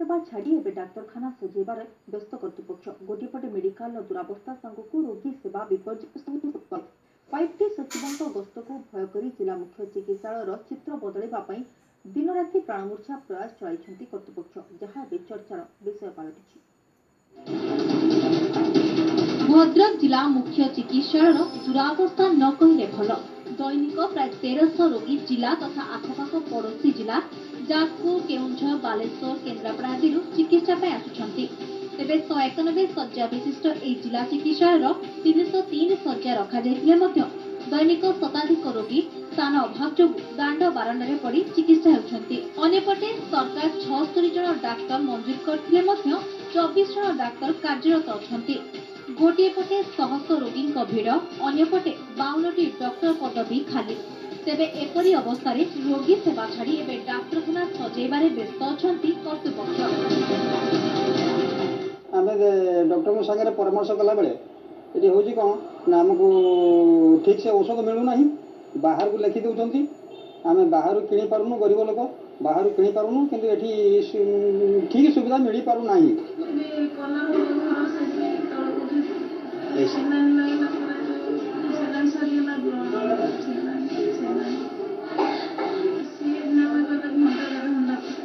ସେବା ଛାଡ଼ି ଏବେ ଡାକ୍ତରଖାନା ସଜେଇବାରେ ବ୍ୟସ୍ତ କର୍ତ୍ତୃପକ୍ଷ। ଗୋଟିଏ ପଟେ ମେଡିକାଲର ଦୁରାବସ୍ଥା ସାଙ୍ଗକୁ ରୋଗୀ ସେବା ବିପର୍ଯ୍ୟସ୍ତ। ଫାଇଭ୍ ଟି ସଚିବଙ୍କ ଗସ୍ତକୁ ଭୟ କରି ଜିଲ୍ଲା ମୁଖ୍ୟ ଚିକିତ୍ସାଳୟର ଚିତ୍ର ବଦଳାଇବା ପାଇଁ ଦିନରାତି ପ୍ରାଣମୂର୍ଚ୍ଛା ପ୍ରୟାସ ଚଳାଇଛନ୍ତି କର୍ତ୍ତୃପକ୍ଷ, ଯାହା ଏବେ ଚର୍ଚ୍ଚାର ବିଷୟ ପାଲଟିଛି। ଭଦ୍ରକ ଜିଲ୍ଲା ମୁଖ୍ୟ ଚିକିତ୍ସାଳୟର ଦୁରାବସ୍ଥା ନ କହିଲେ ଭଲ। ଦୈନିକ ପ୍ରାୟ 1300 ରୋଗୀ ଜିଲ୍ଲା ତଥା ଆଖପାଖ ପଡ଼ୋଶୀ ଜିଲ୍ଲା ଯାଜପୁର, କେଉଁଝର, ବାଲେଶ୍ୱର, କେନ୍ଦ୍ରାପଡ଼ା ଆଦିରୁ ଚିକିତ୍ସା ପାଇଁ ଆସୁଛନ୍ତି। ତେବେ 191 ଶଯ୍ୟା ବିଶିଷ୍ଟ ଏହି ଜିଲ୍ଲା ଚିକିତ୍ସାଳୟର 303 ଶଯ୍ୟା ରଖାଯାଇଥିଲେ ମଧ୍ୟ ଦୈନିକ ଶତାଧିକ ରୋଗୀ ସ୍ଥାନ ଅଭାବ ଯୋଗୁଁ ଦାଣ୍ଡ ବାରଣ୍ଡାରେ ପଡ଼ି ଚିକିତ୍ସା ହେଉଛନ୍ତି। ଅନ୍ୟପଟେ ସରକାର 76 ଜଣ ଡାକ୍ତର ମଞ୍ଜୁର କରିଥିଲେ ମଧ୍ୟ 24 ଜଣ ଡାକ୍ତର କାର୍ଯ୍ୟରତ ଅଛନ୍ତି। ଗୋଟିଏ ପଟେ ଶହ ଶହ ରୋଗୀଙ୍କ ଭିଡ଼, ଅନ୍ୟପଟେ 52ଟି ଡକ୍ଟର ପଦବୀ ଖାଲି। ତେବେ ଏପରି ଅବସ୍ଥାରେ ରୋଗୀ ସେବା ଛାଡ଼ି ଏବେ ଡାକ୍ତରଖାନା ସଜେଇବାରେ ବ୍ୟସ୍ତ ଅଛନ୍ତି କର୍ତ୍ତୃପକ୍ଷ। ଆମେ ଡକ୍ଟରଙ୍କ ସାଙ୍ଗରେ ପରାମର୍ଶ କଲାବେଳେ ଏଠି ହେଉଛି କ'ଣ ନା, ଆମକୁ ଠିକ୍ ସେ ଔଷଧ ମିଳୁନାହିଁ, ବାହାରକୁ ଲେଖି ଦେଉଛନ୍ତି। ଆମେ ବାହାରୁ କିଣିପାରୁନୁ, ଗରିବ ଲୋକ, ବାହାରୁ କିଣିପାରୁନୁ। କିନ୍ତୁ ଏଠି ଠିକ୍ ସୁବିଧା ମିଳିପାରୁନାହିଁ। କଲର ହବ ଘର, ସେଥିପାଇଁ ତଳକୁ ଉଠେଇ ସିଲାଇନ୍ ଲାଗିଲା ପରେ ଯୋଉ ସିଲାଇନ୍ ସରିଗଲା, ବ୍ଲଡ଼ ହେଲାନି, କିଛି ହେଲାନି। ସିଏ ନେବେ କହିଲେ ଘଣ୍ଟା ଦେଢ଼ ଘଣ୍ଟା ପରେ।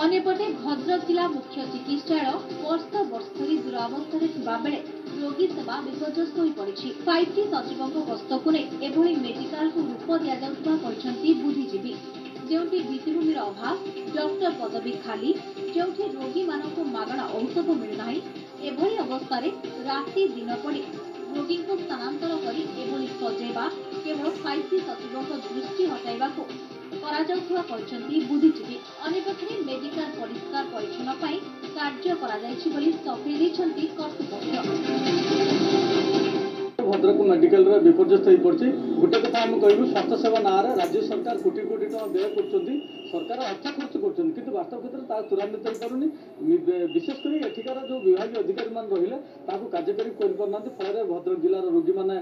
ଅନ୍ୟପଟେ ଭଦ୍ରକ ଜିଲ୍ଲା ମୁଖ୍ୟ ଚିକିତ୍ସାଳୟ ବର୍ଷ ବର୍ଷ ଧରି ଦୁରାବସ୍ଥାରେ ଥିବାବେଳେ ରୋଗୀ ସେବା ବିପର୍ଯ୍ୟସ୍ତ ହୋଇପଡ଼ିଛି। ଫାଇଭ୍ ଟି ସଚିବଙ୍କ ଗସ୍ତକୁ ନେଇ ଏଭଳି ମେଡିକାଲକୁ ରୂପ ଦିଆଯାଉଥିବା କହିଛନ୍ତି ବୁଦ୍ଧିଜୀବୀ। ଯେଉଁଠି ଭିତ୍ତିଭୂମିର ଅଭାବ, ଡକ୍ଟର ପଦବୀ ଖାଲି, ଯେଉଁଠି ରୋଗୀମାନଙ୍କୁ ମାଗଣା ଔଷଧ ମିଳୁନାହିଁ, ଏଭଳି ଅବସ୍ଥାରେ ରାତି ଦିନ ପଡ଼ି ରୋଗୀଙ୍କୁ ସ୍ଥାନାନ୍ତର କରି ଏଭଳି ସଜେଇବା କେବଳ ଫାଇଭ୍ ଟି ସଚିବଙ୍କ ଦୃଷ୍ଟି ହଟାଇବାକୁ କରାଯାଉଥିବା କହିଛନ୍ତି ବୁଦ୍ଧିଜୀବୀ। ଅନ୍ୟପକ୍ଷରେ ମେଡିକାଲ ପରିଷ୍କାର ପରିଚ୍ଛନ୍ନ ପାଇଁ କାର୍ଯ୍ୟ କରାଯାଇଛି ବୋଲି ସଫେଇ ଦେଇଛନ୍ତି କର୍ତ୍ତୃପକ୍ଷ। ଭଦ୍ରକ ମେଡିକାଲରେ ବିପର୍ଯ୍ୟସ୍ତ ହୋଇପଡ଼ିଛି। ଗୋଟେ କଥା ଆମେ କହିବୁ, ସ୍ୱାସ୍ଥ୍ୟସେବା ନାଁରେ ରାଜ୍ୟ ସରକାର କୋଟି କୋଟି ଟଙ୍କା ବ୍ୟୟ କରୁଛନ୍ତି, ସରକାର ଅର୍ଥ ଖର୍ଚ୍ଚ କରୁଛନ୍ତି, କିନ୍ତୁ ବାସ୍ତବ କ୍ଷେତ୍ରରେ ତାହା ତ୍ୱରାନ୍ୱିତ ହୋଇପାରୁନି। ବିଶେଷ କରି ଏଠିକାର ଯେଉଁ ବିଭାଗୀୟ ଅଧିକାରୀମାନେ ରହିଲେ, ତାହାକୁ କାର୍ଯ୍ୟକାରୀ କରିପାରୁନାହାନ୍ତି। ଫଳରେ ଭଦ୍ରକ ଜିଲ୍ଲାର ରୋଗୀମାନେ,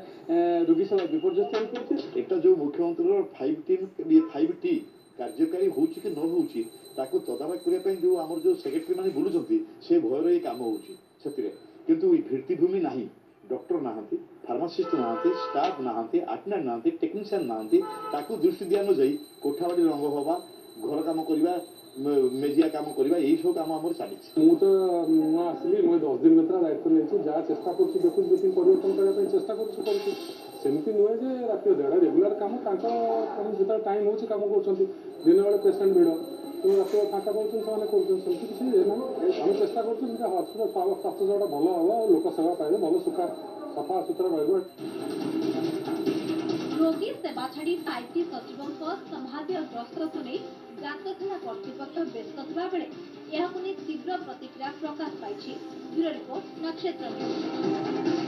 ରୋଗୀ ସେବା ବିପର୍ଯ୍ୟସ୍ତ ହୋଇପଡ଼ିଛି। ଏଟା ଯେଉଁ ମୁଖ୍ୟମନ୍ତ୍ରୀର ଫାଇଭ୍ ଟିମ୍, ଫାଇଭ୍ ଟି କାର୍ଯ୍ୟକାରୀ ହେଉଛି କି ନ ହେଉଛି, ତାକୁ ତଦାରଖ କରିବା ପାଇଁ ଯେଉଁ ଆମର ଯେଉଁ ସେକ୍ରେଟାରୀ ମାନେ ବୁଲୁଛନ୍ତି, ସେ ଭୟରେ ଏଇ କାମ ହେଉଛି। ସେଥିରେ କିନ୍ତୁ ଭିତ୍ତିଭୂମି ନାହିଁ, ଡକ୍ଟର ନାହାନ୍ତି, ଫାର୍ମାସିଷ୍ଟ ନାହାନ୍ତି, ଷ୍ଟାଫ୍ ନାହାନ୍ତି, ଆଟେଣ୍ଡାଣ୍ଟ ନାହାନ୍ତି, ଟେକ୍ନିସିଆନ୍ ନାହାନ୍ତି। ତାକୁ ଦୃଷ୍ଟି ଦିଆ ନଯାଇ କୋଠାବାଡ଼ି ରଙ୍ଗ ହେବା, ଘର କାମ କରିବା, ମେଜିଆ କାମ କରିବା, ଏଇସବୁ କାମ ଆମର ଚାଲିଛି। ମୁଁ ତ ନୂଆ ଆସିଲି, ମୁଁ 10 ଦିନ ଭିତରେ ଦାୟିତ୍ୱ ନେଇଛି। ଯାହା ଚେଷ୍ଟା କରୁଛି, ଦେଖୁଛି, ଯେତିକି ପରିବର୍ତ୍ତନ କରିବା ପାଇଁ ଚେଷ୍ଟା କରୁଛି, କରୁଛି। ସେମିତି ନୁହେଁ ଯେ ରାତି ଅଧଟା ରେଗୁଲାର କାମ ତାଙ୍କର କାମ। ଯେତେବେଳେ ଟାଇମ୍ ହେଉଛି କାମ କରୁଛନ୍ତି। ଦିନବେଳେ ପେସେଣ୍ଟ ଭିଡ଼, ତେଣୁ ରାତି ଫାଙ୍କା ପାଉଛନ୍ତି, ସେମାନେ କରୁଛନ୍ତି। ସେମିତି କିଛି ଇଏ ନାହିଁ। ଆମେ ଚେଷ୍ଟା କରୁଛୁ ଯେମିତି ହସ୍ପିଟାଲ ସ୍ୱାସ୍ଥ୍ୟ ସେବାଟା ଭଲ ହେବ ଆଉ ଲୋକ ସେବା ପାଇବେ, ଭଲ ସୁଖା ସଫା ସୁତୁରା ରହିବ। ରୋଗୀ ସେବା ଛାଡ଼ି ଫାଇଭ୍ ଟି ସଚିବଙ୍କ ସମ୍ଭାବ୍ୟ ଗସ୍ତକୁ ନେଇ ଡାକ୍ତରଖାନା କର୍ତ୍ତୃପକ୍ଷ ବ୍ୟସ୍ତ ଥିବାବେଳେ ଏହାକୁ ନେଇ ତୀବ୍ର ପ୍ରତିକ୍ରିୟା ପ୍ରକାଶ ପାଇଛି। ବ୍ୟୁରୋ ରିପୋର୍ଟ, ନକ୍ଷତ୍ର ନ୍ୟୁଜ୍।